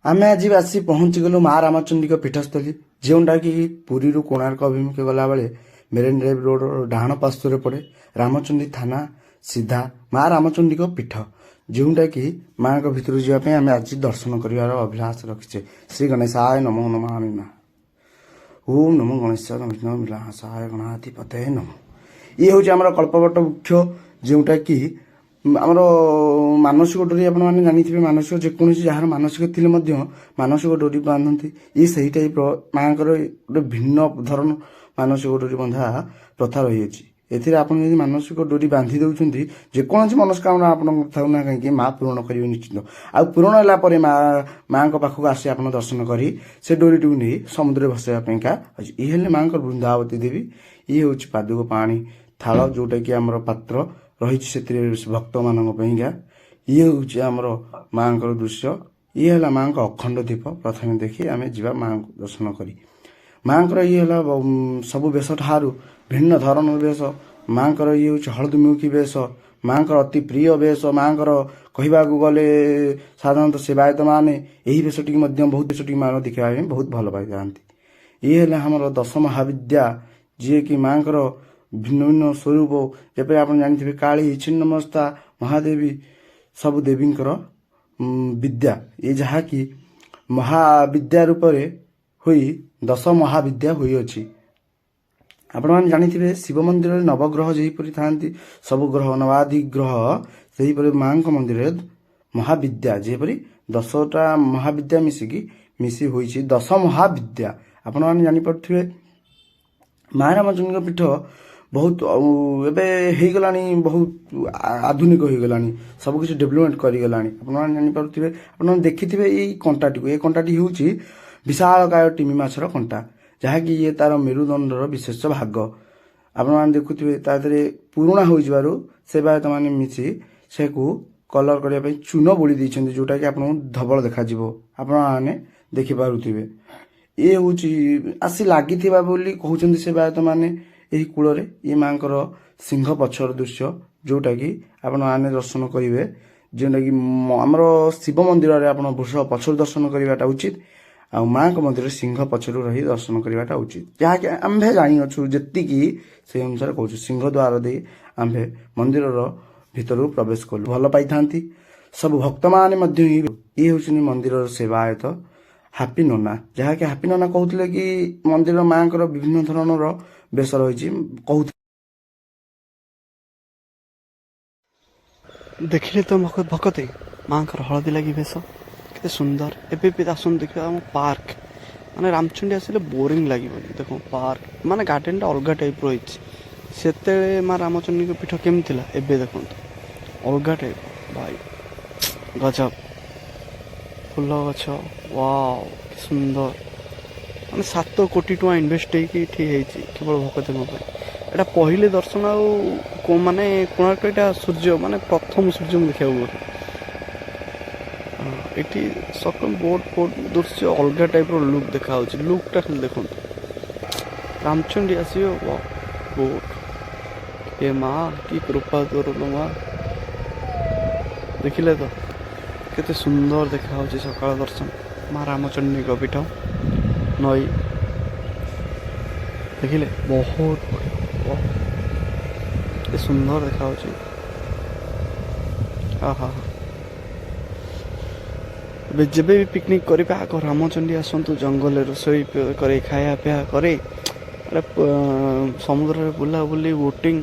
ଆମେ ଆଜି ଆସି ପହଞ୍ଚିଗଲୁ ମା ରାମଚଣ୍ଡୀଙ୍କ ପୀଠସ୍ଥଳୀ, ଯେଉଁଟାକି ପୁରୀରୁ କୋଣାର୍କ ଅଭିମୁଖେ ଗଲାବେଳେ ମେରିନ୍ ଡ୍ରାଇଭ୍ ରୋଡ଼ର ଡାହାଣ ପାର୍ଶ୍ୱରେ ପଡ଼େ। ରାମଚଣ୍ଡୀ ଥାନା ସିଧା ମା ରାମଚଣ୍ଡୀଙ୍କ ପୀଠ, ଯେଉଁଟାକି ମାଙ୍କ ଭିତରକୁ ଯିବା ପାଇଁ ଆମେ ଆଜି ଦର୍ଶନ କରିବାର ଅଭିଳାଷ ରଖିଛେ। ଶ୍ରୀ ଗଣେଶାୟ ନମୋ ନମାମି ମା। ଓମ୍ ନମୋ ଗଣେଶ ବିଘ୍ନ ବିନାଶାୟ ଗଣାଧିପତେ ନମଃ। ଇଏ ହେଉଛି ଆମର କଳ୍ପବଟ ବୃକ୍ଷ, ଯେଉଁଟାକି ଆମର ମାନସିକ ଡୋରି। ଆପଣମାନେ ଜାଣିଥିବେ, ମାନସିକ ଯେକୌଣସି ଯାହାର ମାନସିକ ଥିଲେ ମଧ୍ୟ ମାନସିକ ଡୋରି ବାନ୍ଧନ୍ତି। ଇଏ ସେଇ ଟାଇପ୍ର ମାଆଙ୍କର ଗୋଟେ ଭିନ୍ନ ଧରଣ ମାନସିକ ଡୋରି ବନ୍ଧା ପ୍ରଥା ରହିଅଛି। ଏଥିରେ ଆପଣ ଯଦି ମାନସିକ ଡୋରି ବାନ୍ଧି ଦେଉଛନ୍ତି, ଯେକୌଣସି ମନସ୍କାମନା ଆପଣଙ୍କ ଥାଉ ନା କାହିଁକି, ମା ପୂରଣ କରିବେ ନିଶ୍ଚିତ। ଆଉ ପୂରଣ ହେଲା ପରେ ମାଆଙ୍କ ପାଖକୁ ଆସି ଆପଣ ଦର୍ଶନ କରି ସେ ଡୋରିଟିକୁ ନେଇ ସମୁଦ୍ରରେ ଭସାଇବା ପାଇଁକା ଅଛି। ଇଏ ହେଲେ ମାଆଙ୍କର ବୃନ୍ଦାବତୀ ଦେବୀ। ଇଏ ହେଉଛି ପାଦୁକ ପାଣି ଥାଳ, ଯୋଉଟାକି ଆମର ପାତ୍ର ରହିଛି ସେଥିରେ ଭକ୍ତମାନଙ୍କ ପାଇଁକା। ଇଏ ହେଉଛି ଆମର ମାଆଙ୍କର ଦୃଶ୍ୟ। ଇଏ ହେଲା ମାଆଙ୍କ ଅଖଣ୍ଡ ଦୀପ। ପ୍ରଥମେ ଦେଖି ଆମେ ଯିବା ମାଆଙ୍କୁ ଦର୍ଶନ କରି। ମାଆଙ୍କର ଇଏ ହେଲା ସବୁ ବେଶ ଠାରୁ ଭିନ୍ନ ଧରଣର ବେଶ। ମାଆଙ୍କର ଇଏ ହେଉଛି ହଳଦୀମୁଖୀ ବେଶ, ମାଆଙ୍କର ଅତି ପ୍ରିୟ ବେଶ। ମାଆଙ୍କର କହିବାକୁ ଗଲେ ସାଧାରଣତଃ ସେବାୟତ ମାନେ ଏହି ବେଶଟିକି ମଧ୍ୟ ବହୁତ ବେଶଟିକି ମା ଦେଖିବା ପାଇଁ ବହୁତ ଭଲ ପାଇଥାନ୍ତି। ଇଏ ହେଲା ଆମର ଦଶ ମହାବିଦ୍ୟା, ଯିଏକି ମାଆଙ୍କର ଭିନ୍ନ ଭିନ୍ନ ସ୍ୱରୂପ। ଯେପରି ଆପଣ ଜାଣିଥିବେ, କାଳୀ, ଛିନ୍ନମସ୍ତା, ମହାଦେବୀ, ସବୁ ଦେବୀଙ୍କର ବିଦ୍ୟା ଏ, ଯାହାକି ମହାବିଦ୍ୟା ରୂପରେ ହୋଇ ଦଶ ମହାବିଦ୍ୟା ହୋଇଅଛି। ଆପଣମାନେ ଜାଣିଥିବେ, ଶିବ ମନ୍ଦିରରେ ନବଗ୍ରହ ଯେହିପରି ଥାଆନ୍ତି, ସବୁ ଗ୍ରହ ନବାଦି ଗ୍ରହ, ସେହିପରି ମାଆଙ୍କ ମନ୍ଦିରରେ ମହାବିଦ୍ୟା ଯେପରି 10ଟା ମହାବିଦ୍ୟା ମିଶିକି ମିଶି ହୋଇଛି ଦଶ ମହାବିଦ୍ୟା। ଆପଣମାନେ ଜାଣିପାରୁଥିବେ, ମା ରାମଚଣ୍ଡୀଙ୍କ ପୀଠ ବହୁତ ଆଉ ଏବେ ହେଇଗଲାଣି, ବହୁତ ଆଧୁନିକ ହେଇଗଲାଣି, ସବୁକିଛି ଡେଭଲପମେଣ୍ଟ କରିଗଲାଣି। ଆପଣମାନେ ଜାଣିପାରୁଥିବେ, ଆପଣମାନେ ଦେଖିଥିବେ ଏଇ କଣ୍ଟାଟିକୁ। ଏ କଣ୍ଟାଟି ହେଉଛି ବିଶାଳକାୟ ଟିମି ମାଛର କଣ୍ଟା, ଯାହାକି ଇଏ ତାର ମେରୁଦଣ୍ଡର ବିଶେଷ ଭାଗ। ଆପଣମାନେ ଦେଖୁଥିବେ, ତା ଦେହରେ ପୁରୁଣା ହୋଇଯିବାରୁ ସେବାୟତମାନେ ମିଶି ସେକୁ କଲର କରିବା ପାଇଁ ଚୂନ ବୋଳି ଦେଇଛନ୍ତି, ଯୋଉଟାକି ଆପଣଙ୍କୁ ଧବଳ ଦେଖାଯିବ। ଆପଣମାନେ ଦେଖିପାରୁଥିବେ, ଇଏ ହେଉଛି ଆସି ଲାଗିଥିବା ବୋଲି କହୁଛନ୍ତି ସେବାୟତମାନେ ଏହି କୂଳରେ। ଇଏ ମାଙ୍କର ସିଂହ ପଛର ଦୃଶ୍ୟ, ଯୋଉଟାକି ଆପଣମାନେ ଦର୍ଶନ କରିବେ, ଯେଉଁଟାକି ଆମର ଶିବ ମନ୍ଦିରରେ ଆପଣ ବୃଷଭ ପଛରୁ ଦର୍ଶନ କରିବାଟା ଉଚିତ, ଆଉ ମାଙ୍କ ମନ୍ଦିରରେ ସିଂହ ପଛରୁ ରହି ଦର୍ଶନ କରିବାଟା ଉଚିତ, ଯାହାକି ଆମ୍ଭେ ଜାଣିଅଛୁ ଯେତିକି ସେଇ ଅନୁସାରେ କହୁଛୁ। ସିଂହ ଦ୍ୱାର ଦେଇ ଆମ୍ଭେ ମନ୍ଦିରର ଭିତରକୁ ପ୍ରବେଶ କଲୁ। ଭଲ ପାଇଥାନ୍ତି ସବୁ ଭକ୍ତମାନେ ମଧ୍ୟ। ଇଏ ହେଉଛନ୍ତି ମନ୍ଦିରର ସେବାୟତ ହାପି ନନା, ଯାହାକି ହାପି ନନା କହୁଥିଲେ କି ମନ୍ଦିର ମାଙ୍କର ବିଭିନ୍ନ ଧରଣର ବେଶ ରହିଛି କହୁଥିଲେ। ଦେଖିଲେ ତ ଭକତେ, ମାଙ୍କର ହଳଦୀ ଲାଗି ବେଶ କେତେ ସୁନ୍ଦର। ଏବେ ବି ଆସନ୍ତୁ ଦେଖିବା ଆମ ପାର୍କ। ମାନେ ରାମଚଣ୍ଡୀ ଆସିଲେ ବୋରିଂ ଲାଗିବନି। ଦେଖ ପାର୍କ ମାନେ ଗାର୍ଡେନଟା ଅଲଗା ଟାଇପ୍ର ହେଇଛି। ସେତେବେଳେ ମା ରାମଚଣ୍ଡୀଙ୍କ ପୀଠ କେମିତି ଥିଲା, ଏବେ ଦେଖନ୍ତୁ ଅଲଗା ଟାଇପ୍। ଭାଇ ଗଜବ ଫୁଲ ଗଛ, ୱାଓ, କି ସୁନ୍ଦର! ମାନେ 7 କୋଟି ଟଙ୍କା ଇନଭେଷ୍ଟ ହେଇକି ଏଠି ହେଇଛି କେବଳ ଭକତଙ୍କ ପାଇଁ। ଏଇଟା ପହିଲେ ଦର୍ଶନ ଆଉ ମାନେ କୋଣାର୍କ ଏଇଟା ସୂର୍ଯ୍ୟ, ମାନେ ପ୍ରଥମ ସୂର୍ଯ୍ୟଙ୍କୁ ଦେଖିବାକୁ ଗଲେ। ହଁ, ଏଠି ସକାଳ ବୋଟ୍ ଫୋଟ୍ ଦୃଶ୍ୟ ଅଲଗା ଟାଇପ୍ର ଲୁକ୍ ଦେଖାଯାଉଛି। ଲୁକ୍ଟା ଖାଲି ଦେଖନ୍ତୁ, ରାମଚଣ୍ଡୀ ଆସିବେ। ବୋଟ୍, ଏ ମା, କି କୃପା ତୋର ଲୋ ମା! ଦେଖିଲେ ତ କେତେ ସୁନ୍ଦର ଦେଖାଯାଉଛି ସକାଳ ଦର୍ଶନ ମା ରାମଚଣ୍ଡୀଙ୍କ ପୀଠ। ନଈ ଦେଖିଲେ ବହୁତ ବଢ଼ିଆ। ୱାହ, କେତେ ସୁନ୍ଦର ଦେଖାଯାଉଛି! ଆହା, ଏବେ ଯେବେ ବି ପିକନିକ୍ କରିବେ, ଆଗ ରାମଚଣ୍ଡୀ ଆସନ୍ତୁ। ଜଙ୍ଗଲରେ ରୋଷେଇ କରି ଖାଇବା ପିଇବା କରି, ଗୋଟେ ସମୁଦ୍ରରେ ବୁଲାବୁଲି, ବୋଟିଂ।